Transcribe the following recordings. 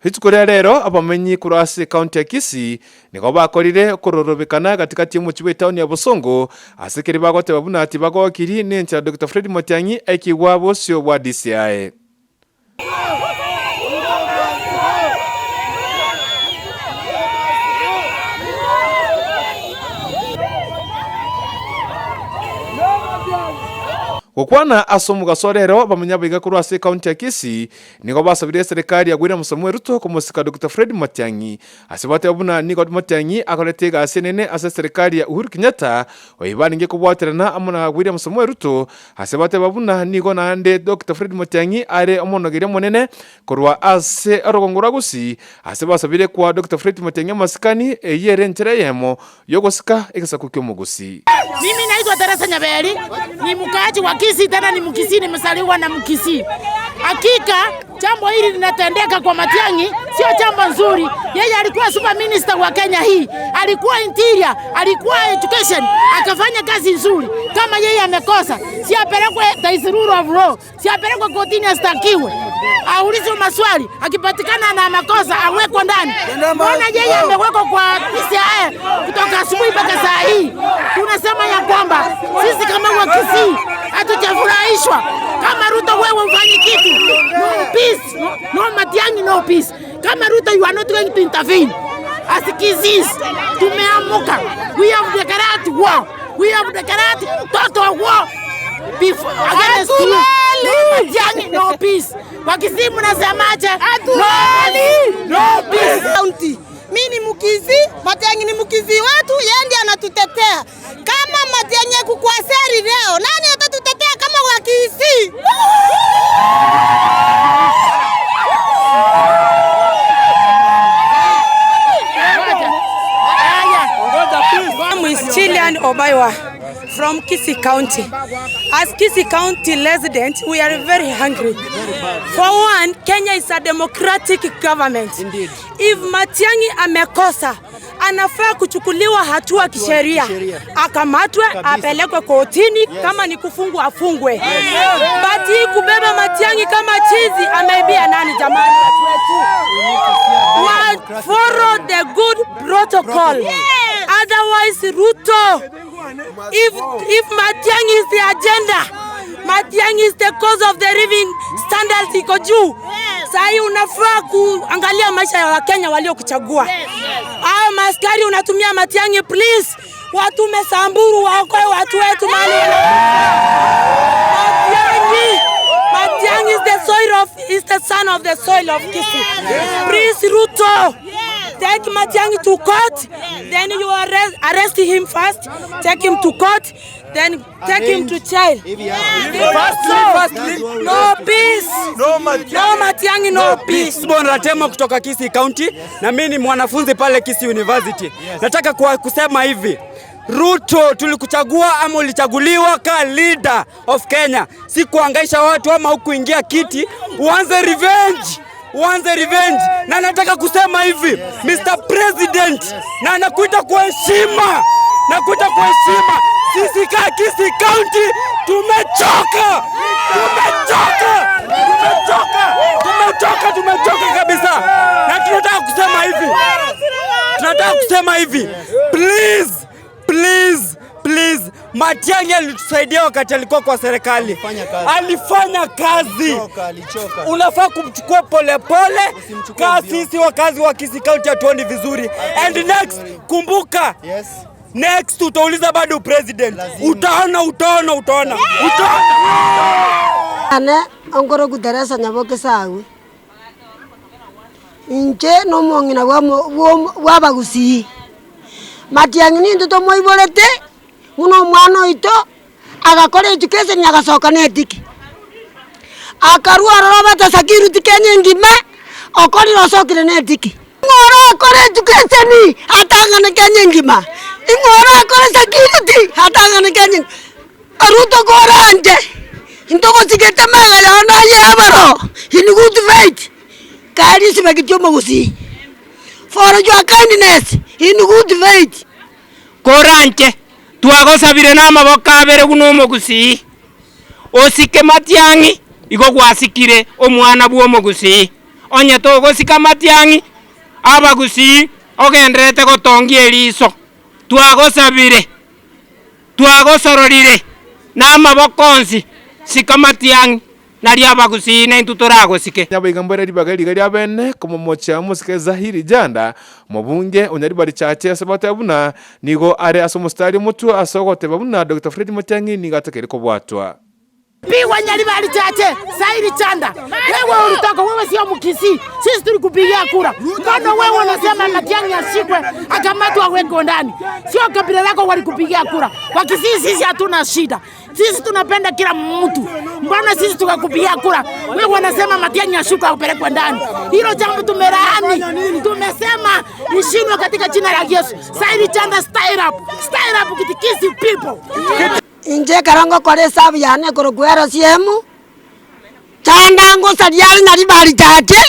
Rituko ria rero abamenyi korwa ase ekaunti ya Kisii nigo bakorire okororobekana gati-gati y'omochie bw'etaoni ya Bosongo ase keria bagoteba buna tibagokiri nenchera Doctor Fred Matiang'i aikigwa bosio bwa DCI. Gokwana ase omogaso o rero, abamenyi abaiga korwa ase ekaunti ya Kisii nigo basabire eserekari ya William Samoei Ruto komosika Doctor Fred Matiang'i ase bateba buna nigo Matiang'i akorete egasi enene ase eserekari ya Uhuru Kenyatta oyio barenge kobwaterana amo na William Samoei Ruto ase bateba buna nigo naende Doctor Fred Matiang'i are omonogeri omonene korwa ase orogongo rwa Gusii ase basabire koa Doctor Fred Matiang'i amasikani eyio ere enchera eyemo y'ogosika egesaku ki'omogusii. Mimi naitwa Teresa Nyaberi, ni mkaaji wa Kisii tena ni Mkisii, nimezaliwa na Mkisii. Hakika jambo hili linatendeka kwa Matiang'i sio jambo nzuri. Yeye alikuwa super minister wa Kenya hii, alikuwa interior, alikuwa education, akafanya kazi nzuri. Kama yeye amekosa, si apelekwe, there is rule of law, si apelekwe kotini astakiwe, aulizwe maswali, akipatikana na makosa awekwe ndani. Mbona yeye amewekwa kwa DCI kutoka asubuhi mpaka saa hii? Tunasema ya kwamba sisi kama Wakisii hatujafurahishwa. Kama Ruto wewe ufanye kitu, no peace, no, no Matiang'i, no peace. Kama Ruto you are not going to intervene. As Kisiis tumeamuka, we have declared war, we have declared total war before against you. No Matiang'i, no peace. Wakisii mnasemaje? No, no peace. County. Mi ni Mkisii, Matiang'i ni Mkisii wetu, yeye ndiye anatutetea. Kama Matiang'i kukwaseri leo, nani atatutetea kama Wakisii? I'm is Chilean Obaiwa from Kisii County. As Kisii County residents, we are very hungry. For one, Kenya is a democratic government. Indeed. If Matiang'i amekosa, anafaa kuchukuliwa hatua kisheria, akamatwe, apelekwe kotini, kama ni kufungwa afungwe. But hii kubeba Matiang'i kama chizi, ameibia nani jamani? Watu wetu wa follow the good protocol. Otherwise, Ruto, if Matiang'i is the agenda, Matiang'i is the cause of the living standards iko juu. Sahi unafaa kuangalia maisha ya Wakenya waliokuchagua. Hao maaskari unatumia Matiang'i, please watume Samburu waokoe watu wetu mahali Matiang'i. Matiang'i is the soil of is the son of the soil of Kisii. Please Ruto, take Matiang'i to court, then you arrest him first, take him to court, then take him to jail. Firstly, No peace. no No Matiang'i, no peace. Bon Ratemo kutoka Kisii County na mimi ni mwanafunzi pale Kisii University. Nataka kusema hivi. Ruto, tulikuchagua ama ulichaguliwa ka leader of Kenya, si kuangaisha watu ama hukuingia kiti uanze revenge, uanze revenge. Na nataka kusema hivi Mr. President, na nakuita kwa heshima, nakuita kwa heshima. Sisi ka Kisii County tumechoka, tumechoka, tumechoka, tumechoka, tumechoka kabisa, na tunataka kusema hivi, tunataka kusema hivi, please, please, please. Matiang'i alitusaidia wakati alikuwa kwa serikali, alifanya kazi. Unafaa kumchukua polepole. Kaa sisi wakazi wa Kisii County hatuoni vizuri. And next, kumbuka next utauliza bado president, utaona, utaona, utaona, utaona. Ane onkoroku Teresa Nyaboke Sawe inche nomong'ina bwa abagusii Matiang'i nintwe tomoiborete buna omwana oito agakora education agasoka na etiki akarwa ororo obete security Kenya engima okorire osokire na etiki ing'o orakore education atang'ane Kenya engima ing'o orakore security atang'ane Kenya engima Ruto koranje intogosigete magaya naye abaro in good faith kari sibagitio omogusii for your kindness in good faith koranche twagosabire na amaboko abere buna omogusii osike Matiang'i igo gwasikire omwana bwa omogusii Onye togosika Matiang'i abagusii ogenderete gotongia eriso twagosabire twagosororire na amaboko onsi sika Matiang'i nari abagusii na intwe toragosike. Nyabaigambwere ribaga riga ria bene komomocha omosike Zahiri Janda omobunge onyaribari chache ase bateba buna nigo are ase omostari omotwe ase ogoteba buna Dr. Fred Matiang'i nigo atakeri kobwatwa. Pigwa Nyaribari Chache, Sairi Chanda. Wewe ulitoka, wewe sio Mkisii. Sisi tulikupigia kura. Mbona wewe unasema Matiang'i ashikwe, akamatwe awekwe ndani? Sio kabila lako walikupigia kura. Kwa Kisii sisi hatuna shida. Sisi tunapenda kila mtu. Mbona sisi tukakupigia kura? Wewe unasema Matiang'i ashikwe apelekwe ndani. Hilo jambo tumelaani. Tumesema ishindwe katika jina la Yesu. Sairi Chanda, style up. Style up with Kisii people. Inche karango kore esabu yane ekorokwa RCM, chanda ngosaria are Nyaribari Chache,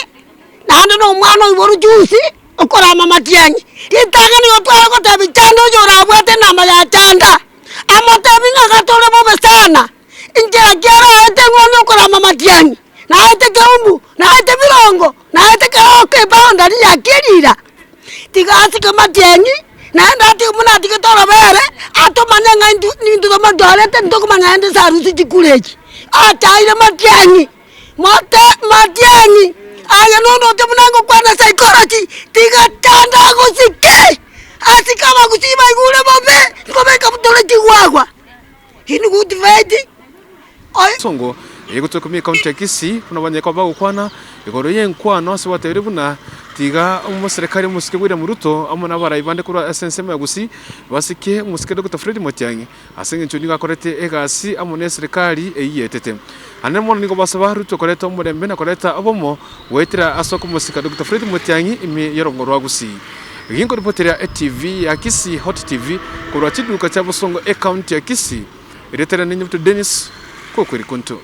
naende na omwana oiboru juzi, okorama Matiang'i. Ritang'ani igo tware gotebia chanda oyo orabwate enamba ya chanda, amotebi ng'a gatore bobe sana, inchera ki araete ng'o onye okorama Matiang'i, naete Keumbu, naete Birongo, naete Keroka eboundary ya Kerira. Tiga asike Matiang'i, naende atige buna atigete orobere, atomanye ng'a intwe nintwe tomatwarete ntokomanya naende sarusi chikura echi. Achaire Matiang'i, mote Matiang'i, aye nondoche buna ngokwana psychology, tiga chanda agosike, asike abagusii baigure bobe, nkobeka butore chigwagwa. In good faith, oi- Songo egotokomia ekaunti ya Kisii buna abanyekwa bagokwana igoro ya enkwano ase batebire buna tiga omoserekari omosike William Ruto amo na abarai bande korwa ase ensemo ya Gusii basike omosike Dr. Fred Matiang'i ase eng'encho nigo akorete egasi amo na eserekari eyio yetete. Ande mono nigo basaba Ruto koreta omorembe na koreta obomo goetera ase okomosika Dr. Fred Matiang'i ime y'orongo rwa Gusii. Ginkoripoteria eTV ya Kisii Hot TV korwa chiduka chia Bosongo ekaunti ya Kisii eretera ninye Dennis Kokweri Kuntu.